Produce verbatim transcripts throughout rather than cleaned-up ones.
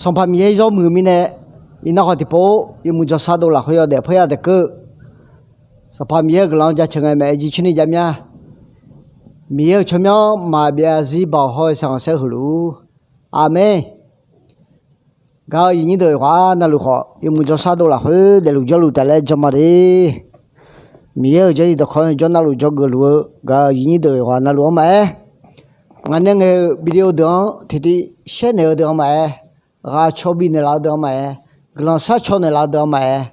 Sanqpaq Miqyaer yawmuiq mirnae, iqnan khawf tiqpov yawmuiq jawrshar dov lafkhoer yawdaef paerya daef keuv. Sanqpaq Miqyaer-euq guiqlanq jaceuq ngae maeq-aer jircoer ni jav mya. Miqyaer-euq tsawrmyanr maqbyav zarzir baoq hawr-eu sanqpaq saer huiq luf-ur. Aqmeq. Gaq-eu aqyuif nyir deuq yawqghaq navluf khawf, yawmuiq jawrshar dov lafkhoer daefluf jawrluf taef laer jan ma de. Miqyaer-euq Jarlif dawqkawq-anr jawr navluf jawrgeuf luf-eu gaq-eu aqyuif nyir deuq yawqghaq navluf-anr maqaer, ngaq nae ngaeq-euq video deuq-anr tiqtiv shaer naeq-eu deuq-anr maqaer, ghaq caw bifnaeq laf-eu deuq-anr maqaer, guiqlanq sharcaw naeq laf-eu deuq-anr maqaer,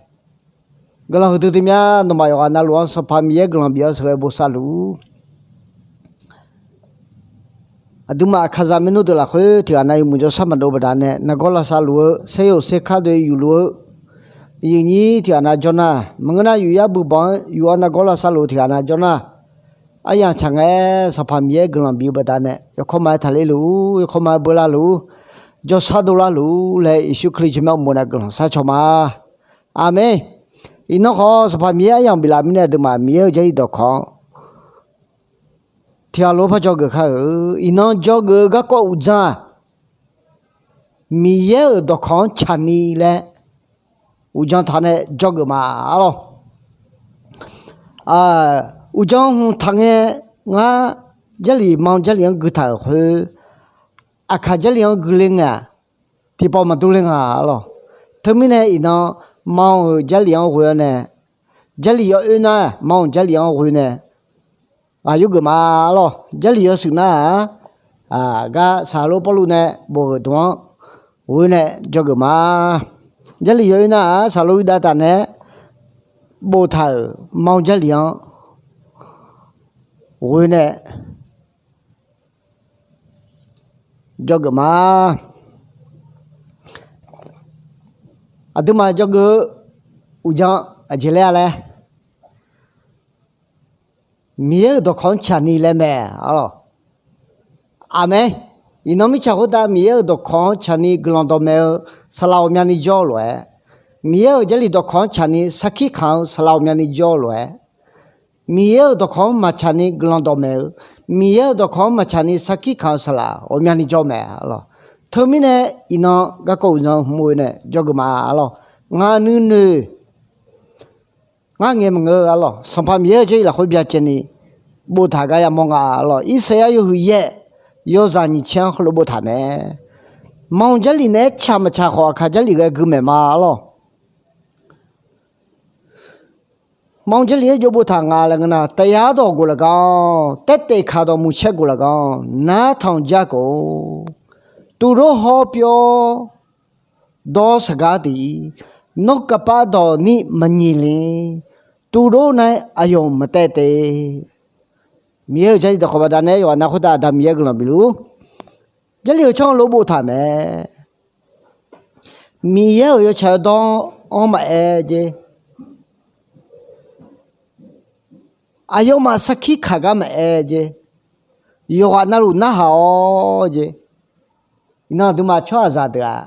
guiqlanq huiqdui dui mya. Nawmaf yawqghaq navluf-anr Sanqpaq Miqyaer guiqlanq bif-awr sheuqghae bosav luf-ur. Aqduimaf aqkaqzaq maernmr deuq lafkhoer tiqghaq nav yawmuiq jawrshar maqdov baqdanae nargawr lavsav luf-eu, saeryoq saerkar doe yufluf-eu, aqyuif nyir tiqghaq nav jawr nar, maqngeur nar yufyar buibanq-anr yuf-awr nargawr lavsav luf-eu tiqghaq nav jawr nar, aryamq tsaq ngae Sanqpaq Miqyaer guiqlanq bif-eu baqdanae yawkawr ma-aer taqler luf-ur, yawkawr ma-aer beular luf-ur, jawrshar dovlar luf-ur laer Yeqsur Kali tsawrmyanr uqmov nae guiqlanq sharcaw ma. Aqmeq. Iqnan khawf Sanqpaq Miqyaer aryamq biflaf mirnae aqduimaf Miqyaer-euq Jarlif dawqkawq-anr tiqghaq lof-aer par jawrgeuf kar-euq. Iqnan jawrgeuf-eu garkawv uqdzan-aq, Miqyaer-euq dawqkawq-anr tsaqni laer uqdzan taq nae jawrgeuf ma arlawr. Uqdzan hmq taq ngae, ngar Jarlif ma-eu Jarlif-anr gui taq-euq khoer, aqkaq Jarlif-anr gui ler ngae-aq, tiqpawf maqdur ler nga arlawr. Teumirnae iqnan ma-euq Jarlif-anr ghoe-awr nae, Jarlif yawoer nar ma-euq Jarlif-anr ghoe nae ghaq yurgeuf ma arlawr. Jarlif yawshuif nar-aq, gar Saqlor Pawrluv nae bof-euq dmq-anr ghoe nae jawrgeuf ma. Jarlif yawoer nar-aq, Saqlor Yurdav taf nae boftaq-euq ma-eu Jarlif-anr ghoe nae jawrgeuf ma. Aqduimaf jawrgeuf-eu uqdzan aqjeq laer-a laer, Miqyaer-euq dawqkawq-anr tsaqni laer mae arlawr. Aqmeq. Iqnan mirtsaq khoertav Miqyaer-euq dawqkawq-anr tsaqni guiqlanq dawqmaeq-eu saqlaq ghawqmyani jawr-eu lof-aer, Miqyaer-euq Jarlif dawqkawq-anr tsaqni sarkir kaq-eu saqlaq ghawqmyani jawr-eu lof-aer, Miqyaer-euq dawqkawq-anr maqtsaqni guiqlanq dawqmaeq-eu, Miqyaer-euq dawqkawq-anr maqtsaqni sarkir kaq-eu saqlaq ghawqmyani jawr mae arlawr. Teumirnae iqnan garkawv uqdzan hmq-eu nae jawrgeuf ma arlawr. Ngaq nuinoeq ngar ngaeq maqngeur arlawr. Sanqpaq Miqyaer-euq Jarlif lafkhoer byacaevni boftaq gar yamawr nga arlawr. Irsaqyar yawhuiq yaef yawzaq nyiq tser-anr heulof boftaq mae. Ma-euq Jarlif naeq-aer tsaq maqtsaq khawf aqkaq Jarlif ghae gui maeq ma arlawr. Ma-euq Jarlif-aer jov boftaq nga laer ngeur nar, taqyaq-ar dawq ghof lafgar-awr, taertaef kaq dawq muiq caer ghof lafgar-awr, nartanq jar khof, tuvlor hawpyawr dawr saqgar tiq, nawr kavpav dawq ni maqnyiq le, tuvlor nae aqyawf maqtaev te. Miqyaer-euq Jarlif dawqkawq baqdanae yawqghaq nav khoertav Aqda Miqyaer guiqlanq bif luf-ur. Jarlif-euq tsawrhaq lof boftaq mae. Miqyaer-euq yawtsaq yawdawr-anr maqaer jer, aqyawfmaf sarkir kaq gar maqaer jer, yawqghaq navluf narhaq-awr jer. Iqnan aqduimaf tsawrhaqzaq deuq-aq,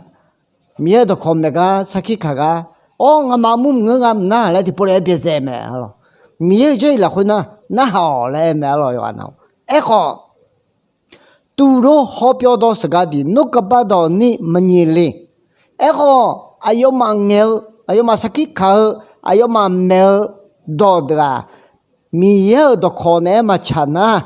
Miqyaer-euq dawqkawq maeq gar sarkir kaq gar, awr, nga'maf mur maqngeur, ngar maqnar laer tiqpov laer byaezae mae arlawr. Miqyaer-euq Jarlif lafkhoer nar narhaq-awq laer aer mae arlawr, yawqghaq nav. Aerkhawf, tuvlor hawpyawr dawr saqgar tiq, nawr kavpav dawq ni maqnyiq le. Aerkhawf, aqyawfmaf ngaeq-eu, aqyawfmaf sarkir kaq-eu, aqyawfmaf maeq-eu dawq deuq-aq, Miqyaer-euq dawqkawq naeq-aer maqtsaq nar,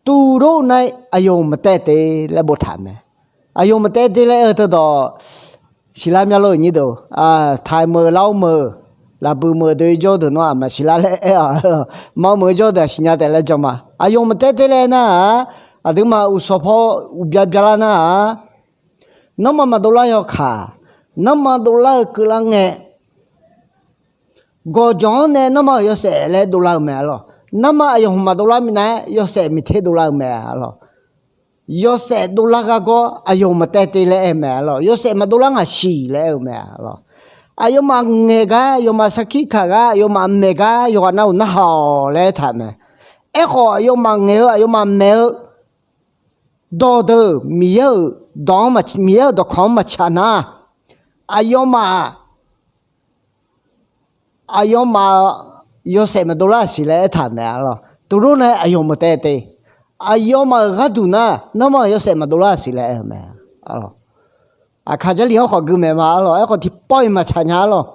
tuvlor nae aqyawf maqtaev te laer boftaq mae. Aqyawf maqtaev te laer aer-eu teudawq siqlar mya lor-euq nyir deuq, taiq meuq lar-awr meuq, laqbuiq meuq deuq jawr deuq nawr-aq maqsiqlar laer aer-awq. Ma meuq jawr deuq-aq siqnya taef laer jan ma. Aqyawf maqtaev te laer nar-aq, aqduimaf uqshawq paw uqbya byalar nar-aq, nanrma maqdovlar yawkaq, nanrma dovlar-eu keuvlar ngae, gawqjawq-anr nae nanrma-euq yawshaef laer dovlar-eu mae arlawr. Nanrma aqyawf hmq maqdovlar minav-aer yawshaef miqter dovlar-eu mae arlawr. Yawshaef dovlar ghar gawr aqyawf maqtaev te laer aer-eu mae arlawr. Yawshaef maqdovlar ngaq siq laer aer-eu mae arlawr. Aqyawfmaf ngaeq gar, aqyawfmaf sarkir kaq gar, aqyawfmaf maeq gar yawqghaq navluf narhaq-awq laer aertaq mae. Aerkhawf, aqyawfmaf ngaeq-eu, aqyawfmaf maeq-eu dawqdeuq Miqyaer-euq dawq-anr, Miqyaer-euq dawqkawq-anr maqtsaq nar, aqyawfmaf, aqyawfmaf yawshaef maqdovlar siq laer aertaq mae arlawr. Tuvlor nae aqyawf maqtaev te. Aqyawfmaf-euq gharduq nar, nanrma-euq yawshaef maqdov lar-a siq laer aer-eu mae. Aqkaq Jarlif-anr khawf gui maeq ma arlawq. Aerkhawf tiqpawf-iq maqtsaq nya arlawq.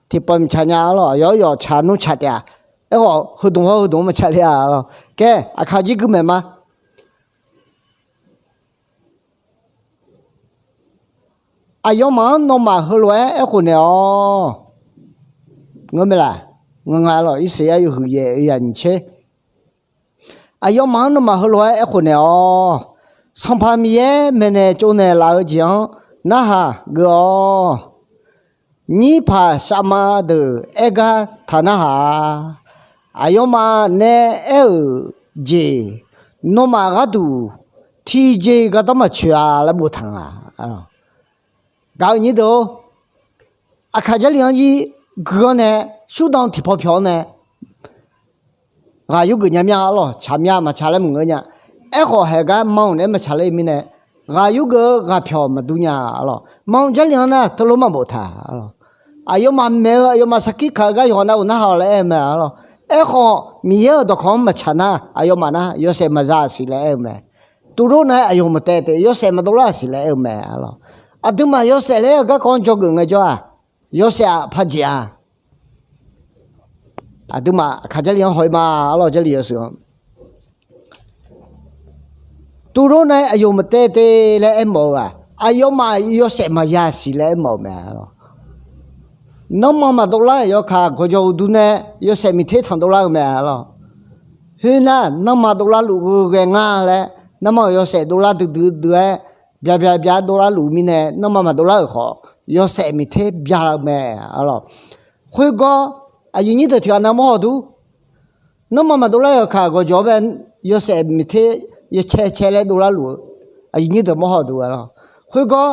Tiqpawf-iq maqtsaq nya arlawq. Aqyawf yawf tsaq nmr tsaq taef-a. Aerkhawf heudmq hawr heudmq-anr maqtsaq le-a arlawq. Kae, Aqkaq jir gui maeq ma. Aqyawfmaf-anr nawmaf heulof-aer aerkhof naeq-awq. Ngeur mae laq? Ngeur nga arlawq. Irsaqyar yawhuiq yaef oe yaq nyiq tser. Aqyawfmaf-anr nawmaf heulof-aer aerkhof naeq-awq. Sanqpaq Miqyaer maeqnaeq tsovnaeq laf-eu jeq-anr narhaq geuf-awq. Nyirpaq safma deuq aergar taq narhaq-a. Aqyawfmaf nae aer-euq jeq, nawmaf gharduq tiqjeq gardanr maqtsoeq-a laer boftaq nga. Gaq-eu nyir deuq-or, Aqkaq Jarlif-anr jir gui-awr nae, shurdan tiqpaw pyawq-awr nae, ghaq yurgeuf nya mya arlawq. Tsaq mya maqtsaq laer maqngeur nya. Aerkhawf haeq gar manq naeq-aer maqtsaq ler-eu mirnae, ghaq yurgeuf-eu ghaq pyawq maqdur nya arlawq. Manq Jarlif-anr nar teulof maqboftaq arlawq. Aqyawfmaf maeq-eu aqyawfmaf sarkir kaq-eu gar yawqha navluf narhaq-awq laer aer-eu mae arlawq. Aerkhawf Miqyaer-euq dawqkawq-anr maqtsaq nar, aqyawfmaf nar yawshaef maqza-aq siq laer aer-eu mae. Tuvlof nae aqyawf maqtaev taef yawshaef maqdov lar-aq siq laer aer-eu mae arlawq. Aqduimaf yawshaef laer-eu garkawv-anr dzawgeuf ngaejawr-aq, yawshaef-aq paq jeq-a. Aqduimaf Aqkaq Jarlif-anr haw-ir ma arlawq. Jarlif yawshuif-anr Tuvlof nae aqyawf maqtaev taev laer aermawf-eu-aq, aqyawfmaf yawshaef maqza-aq siq laer aermawf-eu mae arlawq. Nanrma maqdov lar-euq yawkaq gawqjawq uqduq nae yawshaef miqter tanqdov lar-eu mae arlawq. Khoernar, nanrma dovlar luf-eu ghae nga laer, nanrma-euq yawshaef dovlar duidui dui-aer, bya bya bya dovlar luf-eu mirnae, nanrma maqdov lar-euq khawf, yawshaef miqter bya-eu mae arlawq. Khoergar, aqyuif nyir deuq tiqghaq nav mawrhaw dur. Nanrma maqdov lar-eu yawkaq gawqjawq-anr bae, yawshaef miqter yawcae cae laer dovlar luf-eu aqyuif nyir deuq mawrhaw dur arlawq. Khoergar,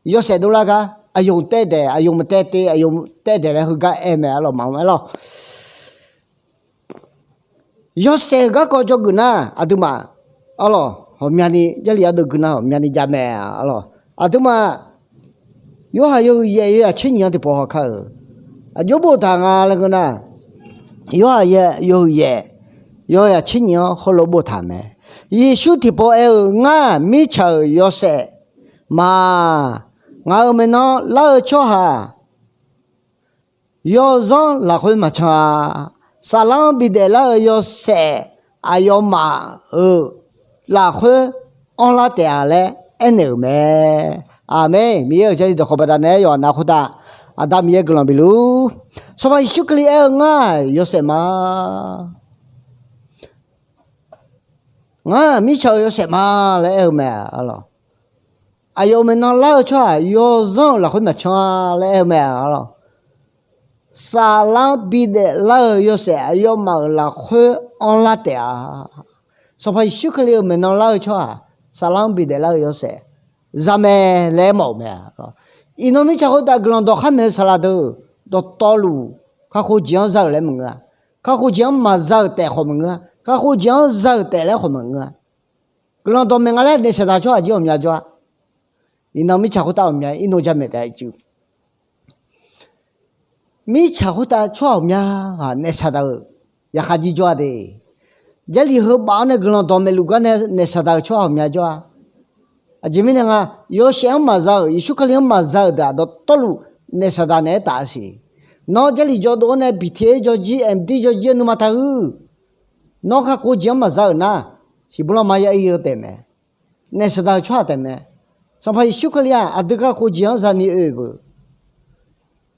yawshaef dovlar gar aqyawf taev daeq, aqyawf maqtaev taev, aqyawf taev daeq laer heugar aer mae arlawq, maqanr aerlawq. Yawshaef-euq garkawv dzawgeuf nar, aqduimaf arlawq, ghawqmyani Jarlif ardeuv gui nar ghawqmyani jav mae arlawq. Aqduimaf Yorhaq yawhuiq yaef yawzaq tser nyiq-anr tiqpov haw kar-euq. Aqjox boftaq nga laer ngeur nar, Yorhaq yawhuiq yaef yawzaq tser nyiq-anr heulof boftaq mae. Yeqsur tiqpov aer-eu, Ngar mirtsaq-euq yawshaef ma. Ngaq-euq maeqnan lar-eu tsawrhaq yawzanr lafkhoer maqcan-a. Saflar-anr bidaef lar-eu yawshaef aqyawfmaf-euq lafkhoer anrlar taef-a laer aernaeq-euq mae. Aqmeq. Miqyaer-euq Jarlif dawqkawq baqdanae aer yawqha nav khoertav Aqda Miqyaer guiqlanq bif luf-ur. Sanqpaq Yeqsur Kali aer-eu, Ngar-aq yawshaef ma. Ngar-aq mirtsaq-euq yawshaef ma laer aer-eu mae arlawq. Aqyawf-euq maeqnan lar-eu tsawrhaq yawzanr-euq lafkhoer maqcan-a laer aer-eu mae arlawq. Saflar-anr bidaef lar-eu yawshaef aqyawfmaf-euq lafkhoer anrlar taef-a. Sanqpaq Yeqsur Kali-euq maeqnan lar-eu tsawrhaq saflar-anr bidaef lar-eu yawshaef za mae laer aermawf-euq mae. Iqnan mirtsaq khoertav guiqlanq dawqkhar maeq-eu saqlaq deuq dawqtawvluf kakhof jeq-anr za-euq laer maqngeur-a. Kakhof jeq-anr maqza-euq taef khawf maqngeur-a. Kakhof jeq-anr za-euq taef laer khawf maqngeur-a. Guiqlanq dawqmaeq nga laer naef saqdaq tsawrhaq jir ghawqmya jawr-a. Iqnan mirtsaq khoertav ghawqmya irnov jamaeq taef-a cuiv. Mirtsaq khoertav tsawrhaq ghawqmya ghaq naef saqdaq-euq yaqkhav jir jawr-a de. Jarlif heubaf-anr nae guiqlanq dawqmaeq luf gar nae naef saqdaq-euq tsawrhaq ghawqmya jawr-a. Aqjeq mirnae nga, yawshaef-anr maqza-euq, Yeqsur Kali-anr maqza-euq deuq-aq dawqtawvluf naef saqdaq naeq-aer taf-a siq. Nawr Jarlif jawrduq-anr nae biqtiq-aer jawrjir, mqdir jawrjir-aer nuima taq huiq. Nawr kakhof jeq-anr maqza-euq nar, siqbur lanma ya ir-eu taef mae. Naef saqdaq-euq tsawrhaq taef mae. Sanqpaq Yeqsur Kali-aq aqdui kakhof jeq-anr zani oe-eu beu.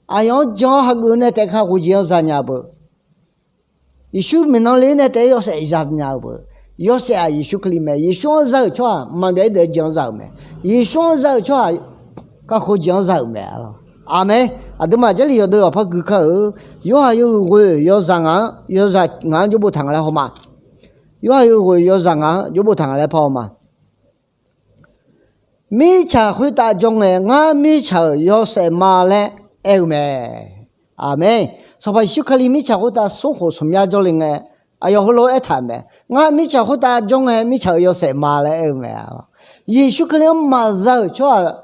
Aqyawf-anr jan-awr hageuf nae taef kakhof jeq-anr zanya-eu beu. Yeqsur maeqnan le-ir nae taef-aer yawshaef zanya-eu beu. Yawshaef-aq Yeqsur Kali mae. Yeqsur-anr za-euq tsawrhaq maqbyav-ir deuq-aer jeq-anr za-euq mae. Yeqsur-anr za-euq tsawrhaq kakhof jeq-anr za-euq mae. Aqmeq. Aqduimaf Jarlif yawqdeuv aqpar gui kar-eu. Yorhaq yawhuiq ghoeq yawzaq ngaq-anr, yawzaq ngaq-anr jawr boftaq nga laer haw ma. Yorhaq yawhuiq ghoeq yawzaq ngaq-anr jawr boftaq nga laer par haw ma. Mirtsaq khoertav jawr ngae, Ngar mirtsaq-euq yawshaef ma laer aer-eu mae. Aqmeq. Sanqpaq Yeqsur Kali mirtsaq khoertav smrkhof smq myar jawrle ngae, aqyawf heulof-aer aertaq mae. Ngar mirtsaq khoertav jawr ngae, mirtsaq-euq yawshaef ma laer aer-eu mae. Yeqsur Kali-anr maqza-euq tsawrhaq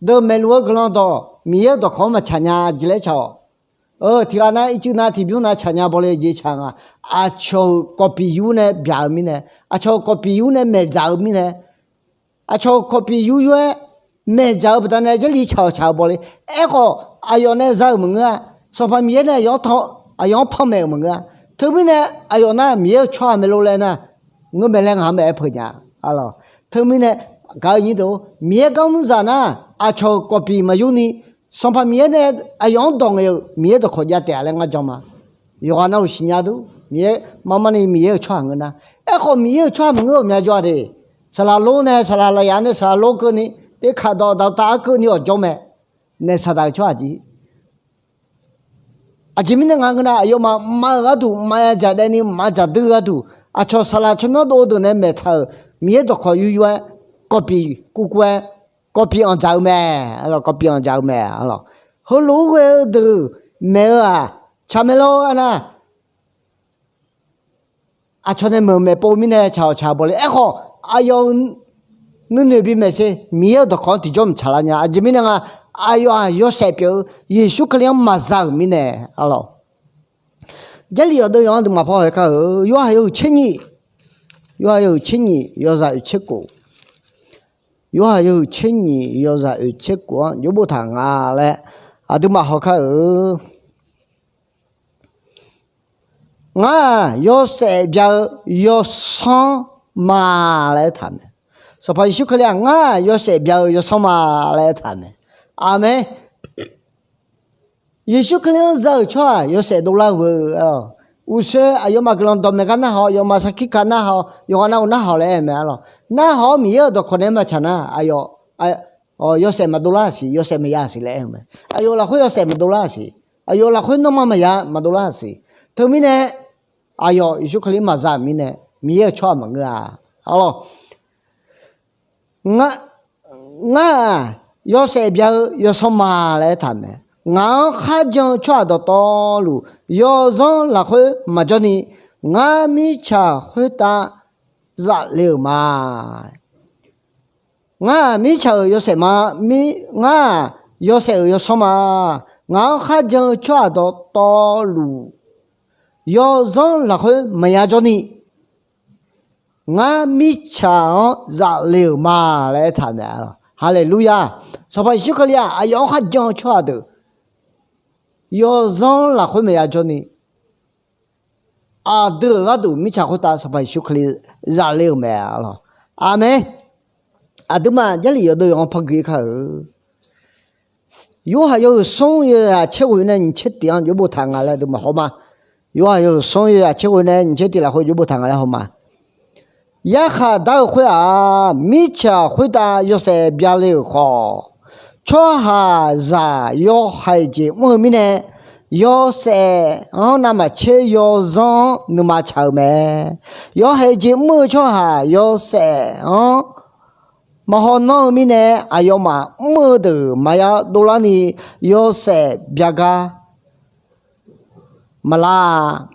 deuq maeqluf-eu guiqlanq dawq, Miqyaer-euq dawqkawq-anr maqtsaq nya jeq laer tsaq-awq. Tiqghaq nar ircuf nar tiqbymr nar tsaqnya bawle jeq tsaq nga. Aqcawq-euq kawvpiq yur nae byaq-eu mirnae, aqcawq-euq kawvpiq yur nae maeqdzaq-eu mirnae, aqcawq-euq kawvpiq yur yur-aer maeqdzaq-eu baqdanae Jarlif tsaq-awq tsaq-eu bawle. Aerkhawf, aqyawf nae za-euq maqngeur-a. Sanqpaq Miqyaer nae aqyawf-anr panmaeq-euq maqngeur-a. Teumirnae aqyawf nar Miqyaer-euq tsawrhaq maeqlo laer nar, ngeurmae laer ngaq-anr maeq-aer peuq nya. Teumirnae gaq-eu nyir deuq, Miqyaer gar mrzaq nar, aqcawq-euq kawvpiq maqyur ni, Sanqpaq Miqyaer nae aqyawf-anr dawq ngaeq-euq Miqyaer dawqkawq jav taef-a laer ngar jan ma. Yawqghaq navluf siqnya dur, Miqyaer marmar ni Miqyaer-euq tsawrhaq ngeur nar. Aerkhawf, Miqyaer-euq tsawrhaq maqngeur-euq mya jawr-a de. Saqlaq lor nae saqlaq lafyaq nae saqlaq lor keuvni, te kaqdawq dawqtav-aer keuvni awqjawr mae. Naef saqdaq-eu tsawrhaq jir. Aqjeq mirnae nga ngeur nar, aqyawfmaf mav-euq gharduq mav-a dzaq daefni mav dzaq dui-eu gharduq, aqcawq saqlaq tsawrmyanr dov-eu deuq nae maeqtaq-euq Miqyaer dawqkawq yur yur-aer, kawvpiq kuv kuv-aer, kawvpiq anqdzaq-eu mae. Kawvpiq anqdzaq-eu mae. Heulof-aer ghae-eu deuq maeq-eu-aq, tsaq mae lor-aer nar, aqcawq nae meuq maeqpov mirnae tsaq-awq tsaq-eu bawle. Aerkhawf, aqyawf-euq nuinoeq bimaeq tser Miqyaer-euq dawqkawq-anr tiqjawr maqtsaq lar nya. Aqjeq mirnae nga, aqyawf-aq yawshaef pyeuf-eu Yeqsur Kali-anr maqza-euq mirnae. Arlawq, Jarlif yawqdeuv yawq-anr duimaf paw haeq kar-euq, Yorhaq yawhuiq tser nyiq, Yorhaq yawhuiq tser nyiq yawzaq oeq tser kof, Yorhaq yawhuiq tser nyiq yawzaq oeq tser kof-anr jawr boftaq nga laer aqduimaf haw kar-euq. Ngar-aq yawshaef bya-eu yawsanr ma laer aertaq mae. Sanqpaq Yeqsur Kali-aq ngar-aq yawshaef bya-eu yawsanr ma laer aertaq mae. Aqmeq. Yeqsur Kali-anr za-euq tsawrhaq yawshaef dovlar-eu. Uqshoe aqyawfmaf guiqlanq dawqmaeq gar narhaw, yawfmaf sarkir ka narhaw, yawqghaq navluf narhaw laer aer-eu mae. Arlawq, narhaw-awr Miqyaer-euq dawqkawq nae maqtsaq nar, aqyawf yawshaef maqdovlar-aq siq, yawshaef maqya-aq siq laer aer-eu mae. Aqyawf lafkhoer yawshaef maqdovlar-aq siq, aqyawf lafkhoer nanrma maqya maqdovlar-aq siq. Teumirnae aqyawf Yeqsur Kali maqza-euq mirnae Miqyaer-euq tsawrhaq maqngeur-a. Arlawq, ngar-aq yawshaef bya-eu yawsanr ma laer aertaq mae. Ngaq-anr kharjan-eu tsawrhaq dawqtawvluf yawzanr lafkhoer maqjawr ni, ngar mirtsaq khoertav zaf le-euq ma. Ngar-aq mirtsaq-euq yawshaef ma, ngar-aq yawshaef-euq yawsanr ma. Ngaq-anr kharjan-eu tsawrhaq dawqtawvluf yawzanr lafkhoer maqya jawr ni, ngar mirtsaq-anr zaf le-euq ma laer aertaq mae. Haleluya! Sanqpaq Yeqsur Kali-aq aqyawf-anr kharjan-eu tsawrhaq deuq yawzanr lafkhoer maqya jawr ni, aqdui-euq gharduq mirtsaq khoertav Sanqpaq Yeqsur Kali zaf le-euq mae. Arlawq, aqmeq. Aqduimaf Jarlif yawqdeuv yawq-anr par gui-ir kar-euq. Yorhaq yawhuiq smr yawzaq tser ghoeq nae nyiq tser tiq-anr jawr boftaq nga laer aqduimaf haw ma. Yorhaq yawhuiq smr yawzaq tser ghoeq nae nyiq tser tiq lafkhoer jawr boftaq nga laer haw ma. Yarkhaq dar-eu khoer-aq, mirtsaq khoertav yawshaef bya le-euq khawf, tsawrhaqzaq yawhaiq jeq mr-eu mirnae, yawshaef-anr navmaqtser yawzanr-anr nuima tsaq-eu mae. Yawhaiq jeq mr-eu tsawrhaq yawshaef-anr maqhaw nanr-eu mirnae, aqyawfmaf mr-eu deuq maqya dovlar ni yawshaef byagar maqlar.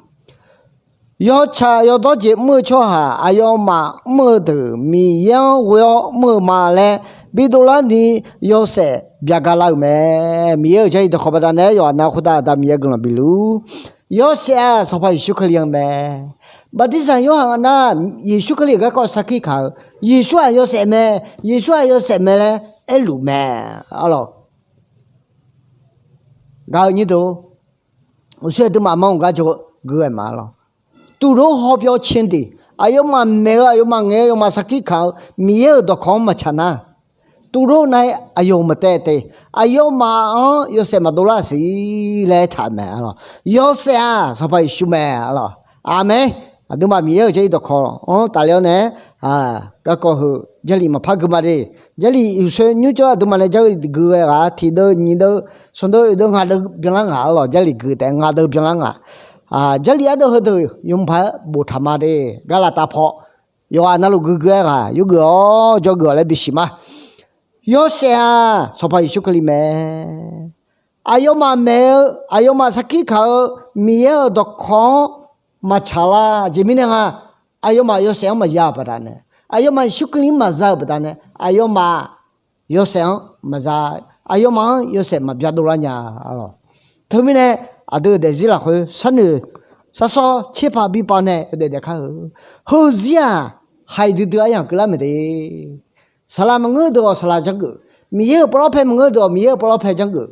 Yawtsaq yawdawr jeq mr-eu tsawrhaq aqyawfmaf mr-eu deuq Miqyaer-anr ghoe-awr mr-eu ma laer bidov larni yawshaef byagar lar-euq mae. Miqyaer-euq Jarlif dawqkawq baqdanae yawqha nav khoertav Aqda Miqyaer guiqlanq bifluf. Yawshaef-aq Sanqpaq Yeqsur Kali-anr mae. Bartirsaq Yorhaq nar, Yeqsur Kali-euq garkawv sarkir kaq-eu, Yeqsur-aq yawshaef mae, Yeqsur-aq yawshaef mae laer aerluf mae. Arlawq, gaq-eu nyir deuq, uqshoe aqduimaf manr-eu gar jawr gui-aer ma lawq. တူတော် ဟောပြောခြင်းသည် aqyawfmaf maeq-eu, aqyawfmaf ngaeq-eu, aqyawfmaf sarkir kaq-eu Miqyaer-euq dawqkawq-anr maqtsaq nar, တူတော် nae aqyawf-euq maqtaev te, aqyawfmaf-anr yawshaef maqdov lar siq laer aertaq mae. Yawshaef-aq Sanqpaq Yeqsur mae. Aqmeq. Aqduimaf Miqyaer-euq Jarlif dawqkawq-anr tafler-awr nae, garkawv heu Jarlif maqpar gui ma de. Jarlif uqshoe nymrcawv aqduimaf nae Jarlif gui ghae ghaq tiqdeuv nyiqdeuv smqdeuv oeqdeuv ngaqdeuv byanlar ngaq. Arlawq, Jarlif gui taef ngaqdeuv byanlar ngaq. Jarlif ardeuv heudeuq yawmuiq paq-aer boftaq ma de. Garlaqtav paw yawqghaq navluf gui gui-aer ghaq yurgeuf-awr jawrgeuf-awq laer bisiq ma. Yawshaef-aq Sanqpaq Yeqsur Kali mae. Aqyawfmaf maeq-eu, aqyawfmaf sarkir kaq-eu Miqyaer-euq dawqkawq-anr maqtsaq lar jeq mirnae nga. Aqyawfmaf yawshaef-anr maqya-euq baqdanae, aqyawfmaf Yeqsur Kali-anr maqza-euq baqdanae, aqyawfmaf yawshaef-anr maqza, aqyawfmaf-anr yawshaef maqbya dovlar nya. Teumirnae aqdui-euq daefzir lafkhoer sharnoeq sharsawr tserpav birpav nae daef daef kar-eu. Heuzir-aq, haiq duidui aryamq keuvlar mae de. Saqlaq maqngeur deuq-awq, saqlaq janrgeuf. Miqyaer-euq pawlawr pae maqngeur deuq-awq, Miqyaer-euq pawlawr pae janrgeuf.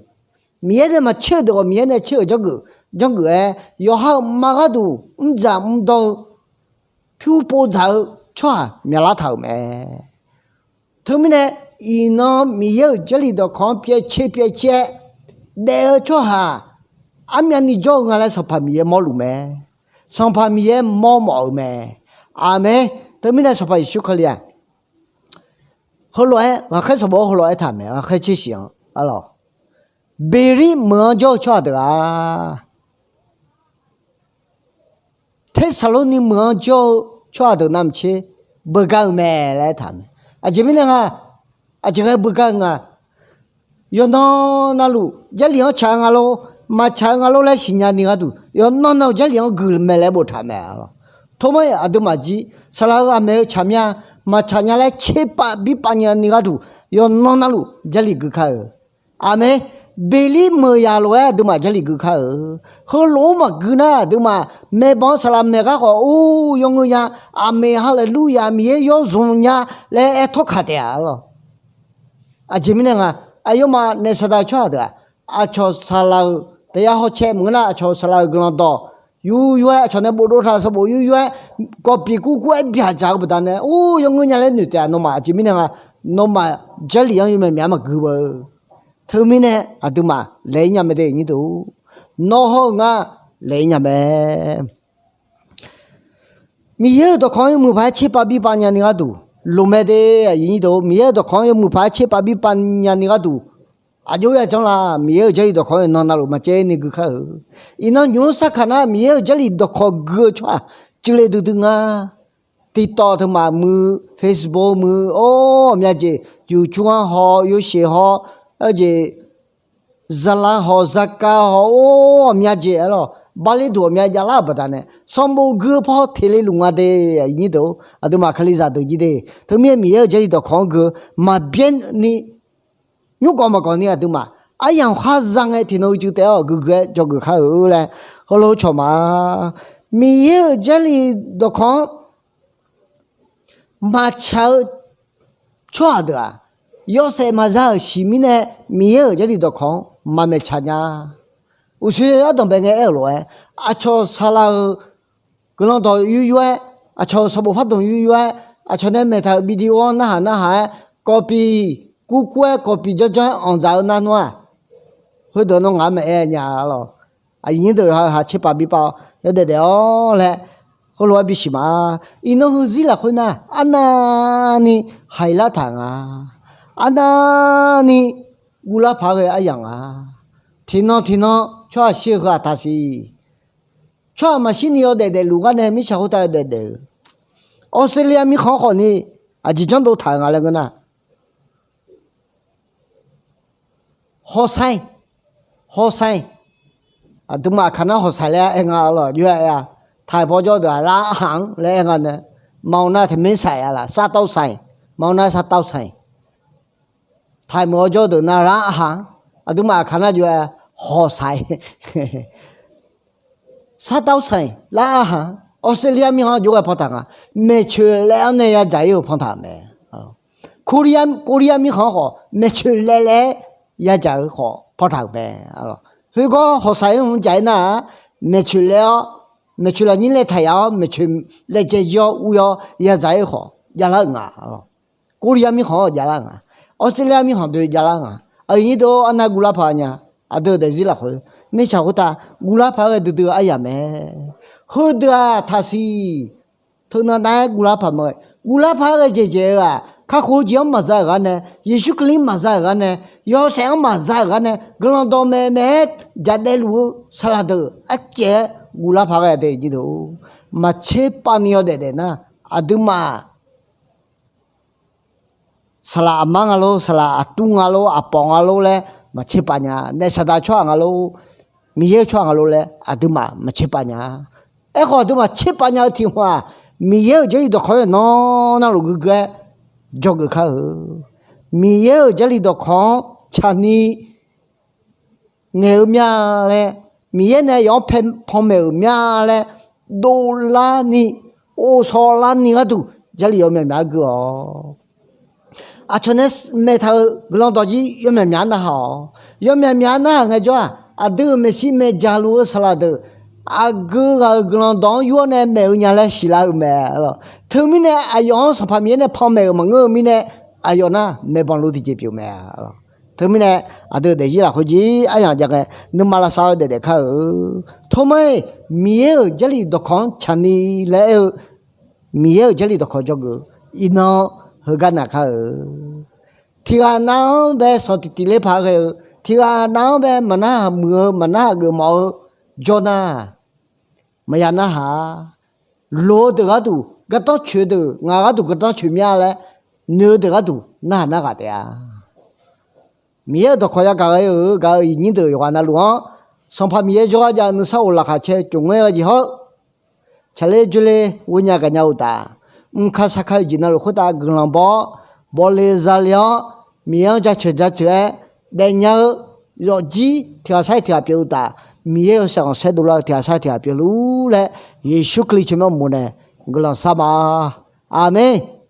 Miqyaer nae maqtser-eu deuq-awq, Miqyaer nae tser-euq janrgeuf, janrgeuf-aer yawqha-euq ma gharduq mr dzaq mr dawr-eu pyur pov dzaq-eu tsawrhaq myaqlar taq-euq mae. Teumirnae, iqnan Miqyaer-euq Jarlif dawqkawq-anr pyaev tser pyaev tser-aer daef-eu tsawrhaq armyavni jawr-eu nga laer Sanqpaq Miqyaer mawrluf mae. Sanqpaq Miqyaer mawrmawf-eu mae. Aqmeq. Teumirnae Sanqpaq Yeqsur Kali-aq, heulof-aer ghaqkhaer sanqbof-anr heulof-aer taq mae, ghaqkhaer tser shif-anr arlawq, Beqlir meuq-anr jawr-eu tsawrhaq deuq-aq, Tersaqlorni meuq-anr jawr-eu tsawrhaq deuq navmaqtser beugar-eu mae laer aertaq mae. Aqjeq mirnae nga, aqjeq ghae beugar-eu nga. Yawqnan navluf Jarlif-anr tsaq-eu nga lor, maqtsaq-eu nga lor laer siqnya ni gharduq, yawqnan navluf Jarlif-anr guiq mae laer boftaq mae. Tov mar-iq aqduimaf jir saqlaq-eu aqmaeq-eu tsaq mya, maqtsaq nya laer tserpav birpav nya ni gharduq, yawqnan navluf Jarlif gui kar-eu. Aqmeq. Beqlir meuq yaq lof-aer aqduimaf Jarlif gui kar-eu. Heulof-anr maqgui nar aqduimaf maeqbawq-anr saqlaq maeq gar khawf or yawngeur nya, aqmeq haleluya Miqyaer yawr zmq nya laer aer tawrkaq taef-a arlawq. Aqjeq mirnae nga, aqyawfmaf naef saqdaq-eu tsawrhaq deuq-aq, aqcawq saqlaq-euq taqya hawcae maqngeur nar aqcawq saqlaq-euq guiqlanq dawq yur yur-aer, aqcawq nae bofdov taq-euq sanqbof yur yur-aer, kawvpiq kurkur-aer byaqdzaq-eu baqdanae or yawngeur nya laer noeqtaef-a. Nawmaf aqjeq mirnae nga, nawmaf Jarlif-anr yawmaeq myaq-anr maqgui beu. Teumirnae aqduimaf laeq-ir nya mae de, aqnyir deuq-or. Nawr hawr-eu ngar laeq-ir nya mae. Miqyaer-euq dawqkawq-anr yawmuiq paq-aer tserpav birpav nya ni gharduq loq mae de, aqnyir deuq-or. Miqyaer-euq dawqkawq-anr yawmuiq paq-aer tserpav birpav nya ni gharduq aqjox ya janr la. Miqyaer-euq Jarlif dawqkawq-anr yawqnan navluf maqcaev ni gui kar-eu. Iqnan nymq-mr sarkaq nar Miqyaer-euq Jarlif dawqkawq gui-eu tsawrhaq cuiv le duidui nga. TikTok teumaf muiq, Facebook muiq, or ghawqmya jeq, YouTube-anr haw, yawshaef haw, aerjeq, zaqlaq hawq zaqkaq hawq or ghawqmya jeq arlawq, bale duq ghawqmya javlar-euq baqdanae sanqbof gui-eu paw teq le luf nga de, aqnyir deuq-or. Aqduimaf Kalizaq deuq jir de. Teumirnae Miqyaer-euq Jarlif dawqkawq-anr gui-eu maqbyaer ni nymrgawq maqgawq ni aqduimaf aryamq khar za ngae tiqnan uicuiv taef-awr guiqguiq-aer dzawgeuf kar-eu laer heulof cawq ma. Miqyaer-euq Jarlif dawqkawq-anr maqtsaq-eu tsawrhaq deuq-aq, yawshaef maqza-euq siq mirnae Miqyaer-euq Jarlif dawqkawq-anr maqmaeq tsaq nya. Uqshoe ardanqbae ngae aer-euq lof-aer, aqcawq saqlaq-euq guiqlanq dawq yur yur-aer, aqcawq-euq sanqbof pardmq yur yur-aer, aqcawq nae maeqtaq-euq video-anr narhaq narhaq-aer, kawvpiq kurkur-aer kawvpiq janrjanr-aer anqdzaq-eu nar nmr-aq, khoerdeuq nawr ngaq-anr maqaer nya arlawq. Aqnyir deuq ha ha tserpav birpav-awr yawdaef daef-awr laer heulof-aer bisiq ma. Iqnan heuzir lafkhoer nar arnavni haiq lar taq nga. Arnavni guvlar paq-aer ghae aryamq nga. Tiqnan tiqnan tsawrhaq shir-eu heu-aq taqsiq. Tsawrhaq maqshir ni yawdaef daefluf gar nae mirtsaq khoertav yawdaef daef-eu. Australia mirkhanq-anr khawf ni aqjeq janrdov taq-euq nga laer ngeur nar, hawsai, hawsai, aqduimaf aqkaq nar hawsai laer aer nga lawq, jov-aer aer-a. Taqpaw jawr deuq-aq lar arhaq-anr laer aer nga nae, maqaw nar taqmaer saiq-a laf, sartawv saiq, maqaw nar sartawv saiq. Taqmeuq-awr jawr deuq nar lar arhaq-anr, aqduimaf aqkaq nar jov-aer hawsai. Sartawv saiq lar arhaq-anr Australia mirkhanq-anr jov-aer paw taq nga. Maeqtsoeq laev-anr nae yadzaq-ir-euq paw taq-euq mae. Korea, Korea mirkhanq-anr khawf maeqtsoeq laev laev-aer yadzaq-eu khawf paw taq-euq mae. Khoergawr hawsai-anr hmq jaq-aer nar-aq, maeqtsoeq laev-awr, maeqtsoeq lafnyir laev taq yaf-awr, maeqtsoeq laev jae jir-awr ur-awr yadzaq-ir khawf javlar-euq nga. Korea mirkhanq-anr javlar nga. Australia mirkhanq doe javlar nga. Aqyuif nyir deuq-or, arnav guvlar paq nya. Aqdui-euq daefzir lafkhoer mirtsaq khoertav guvlar paq-aer ghae duidui-eu aryamq mae. Heudeuq-aq taqsiq. Teunav nav-aer guvlar paq mae. Guvlar paq-aer ghae dzaeqdzaeq-eu-aq, kakhof-eu jeq-anr maqza-euq gar nae, Yeqsur Kali maqza-euq gar nae, yawshaef-anr maqza-euq gar nae, guiqlanq dawqmaeq maeq-aer jaqdaef luf-eu saqlaq deuq arcaev-aer guvlar paq-aer ghae de jir deuq-or. Maqtser pav ni yawdaef daef nar, aqduimaf saqlaq aqmar nga lor, saqlaq aqtur nga lor, aqpawf nga lor laer maqtser pav nya. Naef saqdaq tsawrhaq nga lor, Miqyaer-euq tsawrhaq nga lor laer aqduimaf maqtser pav nya. Aerkhawf aqduimaf tser pav nya-eu tiq hmq-aq, Miqyaer-euq Jarlif dawqkawq-anr yawqnan navluf guiqguiq-aer dzawgeuf kar-eu. Miqyaer-euq Jarlif dawqkawq-anr tsaqni ngaeq-eu mya laer Miqyaer nae aqyawf-anr panmaeq-euq mya laer dovlarni, ghovshaw larni gharduq Jarlif yawmyaq myaq-aer gui-awq. Aqcawq nae maeqtaq-euq guiqlanq dawq jir yawmyaq myaq-aer narhaq-awq. Yawmyaq myaq-aer narhaq ngaejawr-aq, aqdui-euq maeqshi maeqjaq luf-eu saqlaq deuq aqgeu ghaq-euq guiqlanq dawq-anr yur-awr nae maeq-eu nya laer siqlar-eu mae. Teumirnae aqyawf-anr Sanqpaq Miqyaer nae panmaeq-euq maqngeur-eu mirnae, aqyawf nar maeqbanq luf tiqjeq pyeuf mae. Teumirnae aqdui daefzir lafkhoer jir aryamq jav ngae, nuima lavsav-eu daef daef kar-eu. Tormar-iq, Miqyaer-euq Jarlif dawqkawq-anr tsaqni laer aer-eu, Miqyaer-euq Jarlif dawqkawq dzawgeuf-eu iqnan heugar naq kar-eu. Tiqghaq nav-anr bae sanq tiqtiq ler paq ghae-eu, tiqghaq nav-anr bae maqnarhaq muiq-eu maqnarhaq geufmawf-eu jawr nar, maqya narhaq-a. Loq-eu deuq gharduq gardanr coeq-eu deuq ngaq gharduq gardanr coeq mya laer noeq-eu deuq gharduq narhaq narghaq taef-a. Miqyaer-euq dawqkawq yagaq ghae-euq gaq-euq iqnyir deuq yawqghaq navluf-anr, Sanqpaq Miqyaer jawrgar jav-eu nuisar of laqkhaq cae tsofngaer gha jeq hawr-eu, tsaqler dzoerler ghoenya gaqnya uqtaf, mqkaq saqkaq-eu jeq navluf khoertav guiqlanq baw-awr, bawle zale-awr, Miqyaer-anr jaceuq jaceuq-aer daefnya-eu yawfjir tiqghaq sar-iq tiqghaq pyeuf uqtaf, Miqyaer-euq saeqkhanq saerdov lar-eu tiqghaq sar-iq tiqghaq pyeuf lur laer, Yeqsur Kali tsawrmyanr uqmov nae guiqlanq shar ma. Aqmeq.